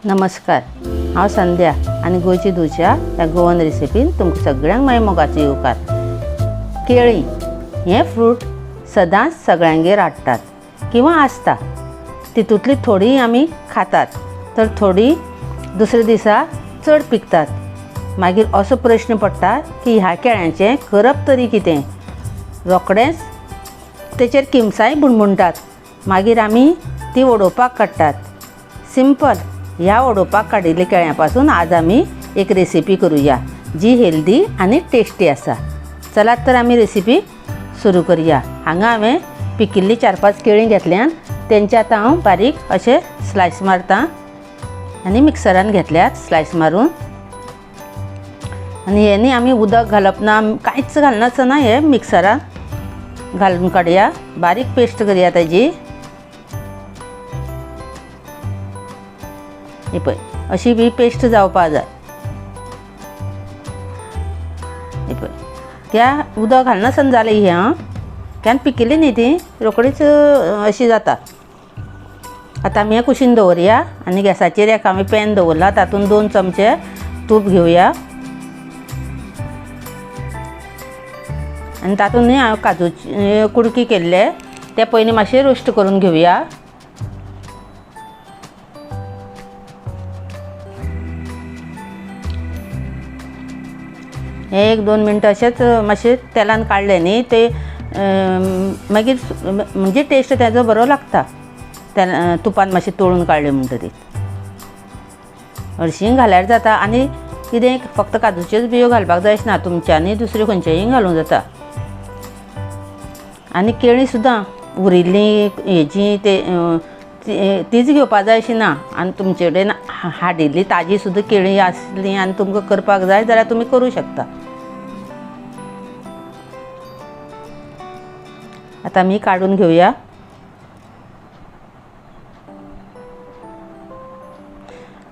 नमस्कार, हांव संध्या आनी गोंयची धुच्या ह्या गोवन रेसिपीन तुमकां सगळ्यांक म्हज्या मोगाचो येवकार. केळीं हें फ्रूट सदांच सगळ्यांगेर हाडटात किंवा आसता. तितूंतली थोडी आमी खातात तर थोडी दुसऱ्या दिसा चड पिकतात. मागीर असो प्रश्न पडटा की ह्या केळ्यांचें करप तरी कितें? रोखडेंच तेचेर किमसांय बुणबुणटात, मागीर आमी ती वडोवपाक काडटात. सिंपल, ह्या वडोवपाक काडिल्ल्या केळ्यां पासून आज आमी एक रेसिपी करुया जी हेल्दी आनी टेस्टी आसा. चलात तर आमी रेसिपी सुरू करुया. हांगा हांवें पिकिल्ली 4-5 केळीं घेतल्यान, तेंचे आतां हांव बारीक अशे स्लायस मारता आनी मिक्सरान घेतल्यात स्लायस मारून. आनी हे न्ही आमी उदक घालप ना, कांयच घालनासतना हे मिक्सरान घालून काडया, बारीक पेस्ट करया ताजी. ही पळय अशी बी पेस्ट जावपा जाय. ही पळय त्या उदक घालनासतना जालें हें. आं, केन्ना पिकिल्ली न्ही ती रोखडीच अशी जाता. आतां आमी हें कुशीन दवरया आनी गॅसाचेर एक आमी पॅन दवरला, तातूंत 2 चमचे तूप घेवया आनी तातूंत न्ही हांव काजूची कुडकी केल्ले ते पयलीं मातशे रोस्ट करून घेवया. हे 1-2 मिनटां अशेंच मातशें तेलान काडलें न्ही ते मागीर म्हणजे टेस्ट तेजो बरो लागता. तेल तुपान मातशें तळून काडलें म्हणटरीत हरशीं घाल्यार जाता. आनी कितें फक्त काजूच्योच बियो घालपाक जाय अशें ना, तुमच्यांनी दुसऱ्यो खंयचेय घालूंक जाता. आनी केळीं सुद्दां उरिल्लीं हेजी ते तीच घेवपा जाय अशें ना. आनी तुमचे कडेन हाडिल्ली ताजी सुद्दां केळीं आसली आनी तुमकां करपाक जाय जाल्यार तुमी करूं शकता. आतां आमी काडून घेवया.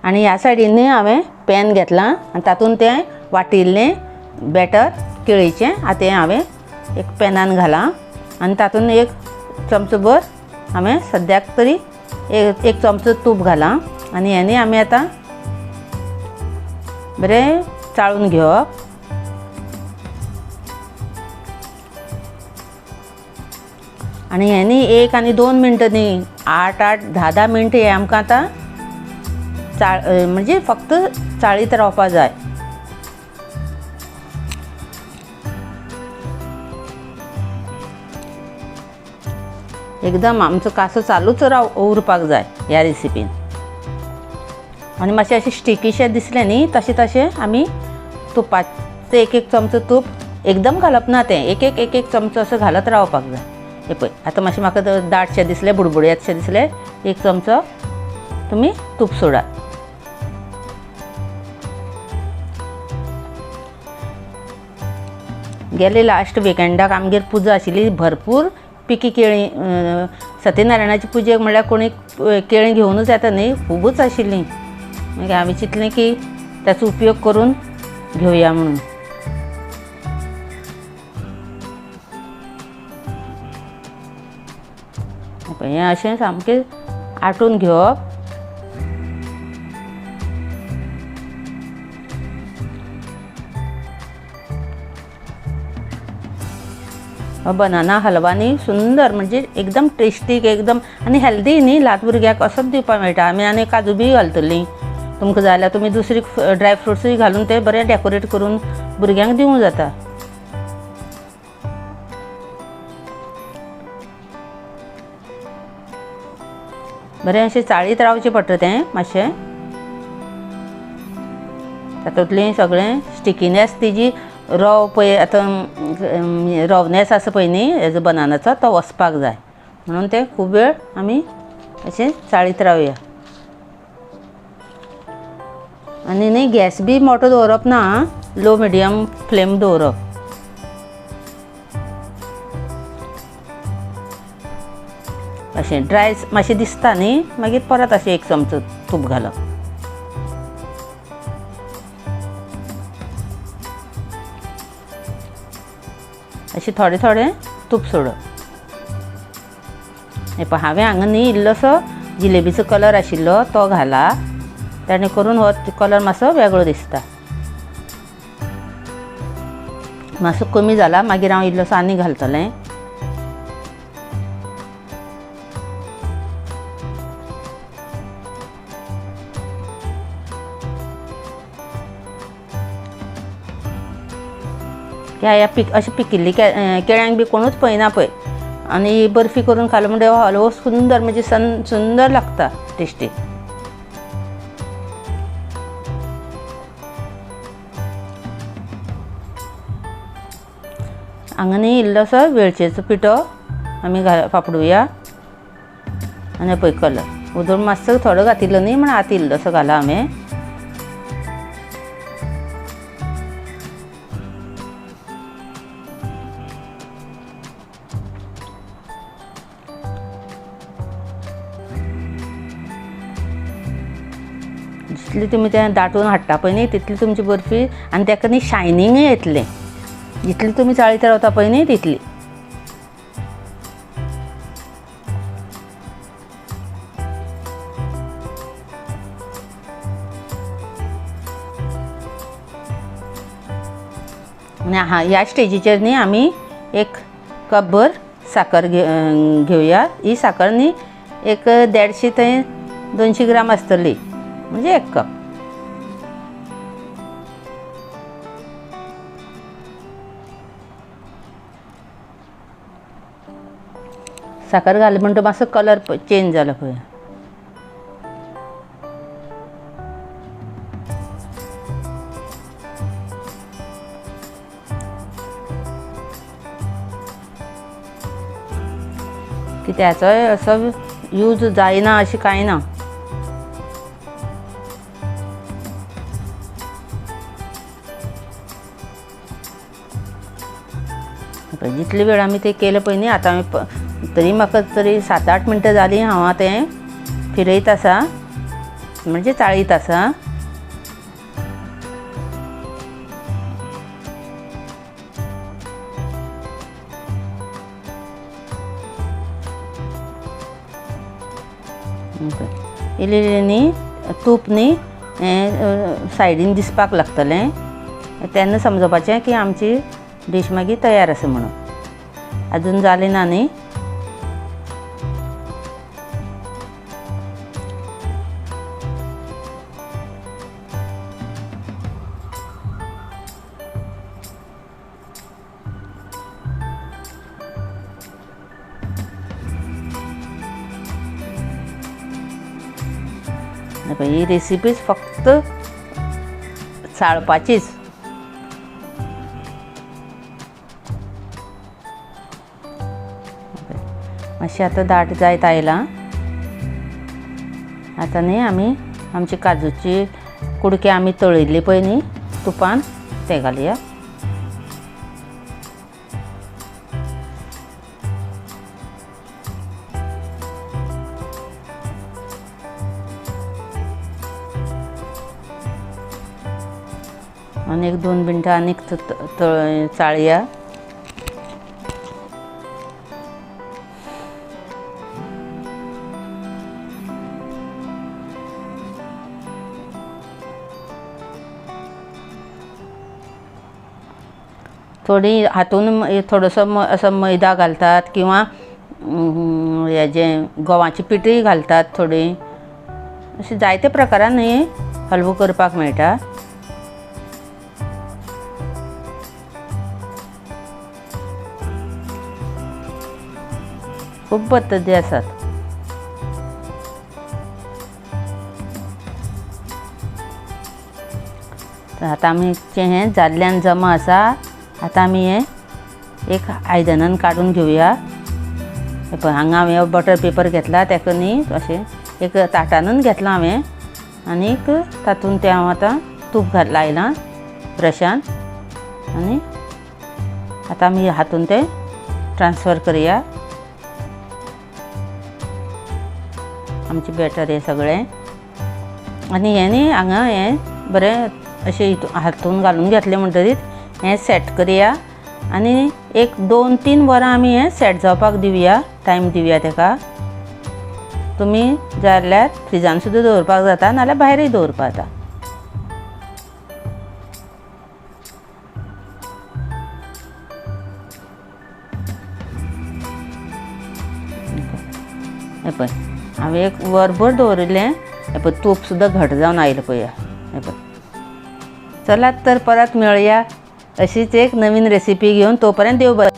आनी ह्या सायडीन हांवें पॅन घेतलां आनी तातूंत तें वाटिल्लें बॅटर केळीचें आतां तें हांवें एक पॅनान घालां आनी तातूंत 1 चमचो भर हांवें सद्याक तरी एक चमचो तूप घालां आनी हें न्ही आमी आतां बरें चाळून घेवप. आनी हें न्ही 1 आनी 2 मिनटां न्ही, 8-8 10-10 मिनटां हें आमकां आतां म्हणजे फक्त चाळीत रावपा जाय. एकदम आमचो कासो चालूच उरपाक जाय ह्या रेसिपीन. आनी मातशें अशें स्टिकीशें दिसलें न्ही तशें तशें आमी तुपाचें 1-1 चमचो तूप एकदम घालप ना, तें 1-1 चमचो असो घालत रावपाक जाय. हे पळय आतां मातशें म्हाका दाटशें दिसलें, बुडबुडयातशें दिसलें, 1 चमचो तुमी तूप सोडात. गेले लास्ट विकेंडाक आमगेर पुजा आशिल्ली, भरपूर पिकी केळीं. सत्यनारायणाची पुजेक म्हणल्यार कोणी केळीं घेवनूच येता न्ही, खुबूच आशिल्लीं. मागीर हांवें चिंतलें की ताचो उपयोग करून घेवया म्हणून. हें अशें सामकें आटून घेवप. बनाना हलवा न्ही सुंदर, म्हणजे एकदम टेस्टी एकदम आनी हेल्दी न्ही, ल्हान भुरग्याक असोच दिवपाक मेळटा. आमी आनी काजू बी घालतलीं, तुमकां जाय जाल्यार तुमी दुसरी ड्राय फ्रुट्सूय घालून ते बरें डेकोरेट करून भुरग्यांक दिवंक जाता. बरें अशें चाळीत रावचें पडटा तें मातशें, तातूंतलें सगळें स्टिकीनेस तिजी रव पळय आतां रवनेस आसा पळय न्ही हेजो बनानाचो तो वचपाक जाय म्हणून तें खूब वेळ आमी अशें चाळीत रावया. आनी न्ही गॅस बी मोटो दवरप ना, लो मिडियम फ्लेम दवरप. अशें ड्राय मातशें दिसता न्ही मागीर परत अशें 1 चमचो तूप घालप. अशें थोडें थोडें तूप सोडप. हे पळय हांवें हांगा न्ही इल्लोसो जिलेबीचो कलर आशिल्लो तो घाला. तेणे करून हो कलर मातसो वेगळो दिसता. मातसो कमी जाला, मागीर हांव इल्लोसो आनी घालतलें. ह्या अशें पिकिल्ली केळ्यांक बी कोणूच पळयना पळय, आनी बर्फी करून खालो म्हणटकीर हलवो सुंदर म्हणजे सुंदर लागता, टेस्टी. हांगा न्ही इल्लोसो वेलचेचो पिठो आमी फापडुया. आनी पळय कलर उदक मातसो थोडो घातिल्लो न्ही म्हण आतां इल्लोसो घाला हांवें. जितली तुमी तें दाटून हाडटा पळय न्ही तितली तुमची बर्फी आनी ताका न्ही शायनिंगय येतलें. जितली तुमी चाळीत रावता पळय न्ही तितली. आनी ह्या स्टेजीचेर न्ही आमी एक कपभर साकर घेवया. ही साकर न्ही एक 150 ते 200 ग्राम आसतली, म्हणजे 1 कप. साकर घाली म्हणटकीर मातसो कलर चेंज जालो पळय. कित्याचोय असो यूज जायना अशें कांय ना. जितले वेळ आमी तें केलें पळय न्ही, आतां आमी तरी म्हाका तरी 7-8 मिनटां जालीं हांव आतां तें फिरयत आसा, म्हणजे चाळीत आसा. इल्लें इल्लें न्ही तूप न्ही हें सायडीन दिसपाक लागतलें, तेन्ना समजपाचें की आमची डीश मागीर तयार आसा म्हणून. अजून जालें ना न्ही. ही रेसिपीज फक्त चाळपाचीच. मातशें आतां दाट जायत आयलां. आतां न्ही आमी आमचे काजूची कुडके आमी तळिल्ले पळय न्ही तुपान, ते घालया. आनी एक 2 मिनटां आनीक चाळया. थोडी हातून थोडोसो असो मैदा घालतात किंवा हेजें गंवाचें पिठूय घालतात थोडी, अशें जायते प्रकारान हें हलवो करपाक मेळटा. खूब पद्दती आसात. आतां आमचें हें जाल्ल्यान जमा आसा. आतां आमी हें एक आयदनान काडून घेवया. पळय हांगा हांवें बटर पेपर घेतला, ताका न्ही अशें एक ताटानूच घेतलां हांवें, आनीक तातूंत तें हांव आतां तूप लायलां ब्रशान, आनी आतां आमी हातून तें ट्रान्सफर करया आमचें बॅटर हें सगळें. आनी हें न्ही हांगा हें बरें अशें हातून घालून घेतलें म्हणटरीच हें सेट करया आनी एक 2-3 वरां आमी हें सेट जावपाक दिवया, टायम दिवया ताका. तुमी जाय जाल्यार फ्रिजान सुद्दां दवरपाक जाता, नाल्यार भायरूय दवरपाक जाता. हें पळय हांवें एक वरभर दवरिल्लें. हें पळय तूप सुद्दां घट जावन आयलें पळया. हें पळय. चलात तर परत मेळया अशीच एक नवीन रेसिपी घेवन. तो पर्यंत देव बरें.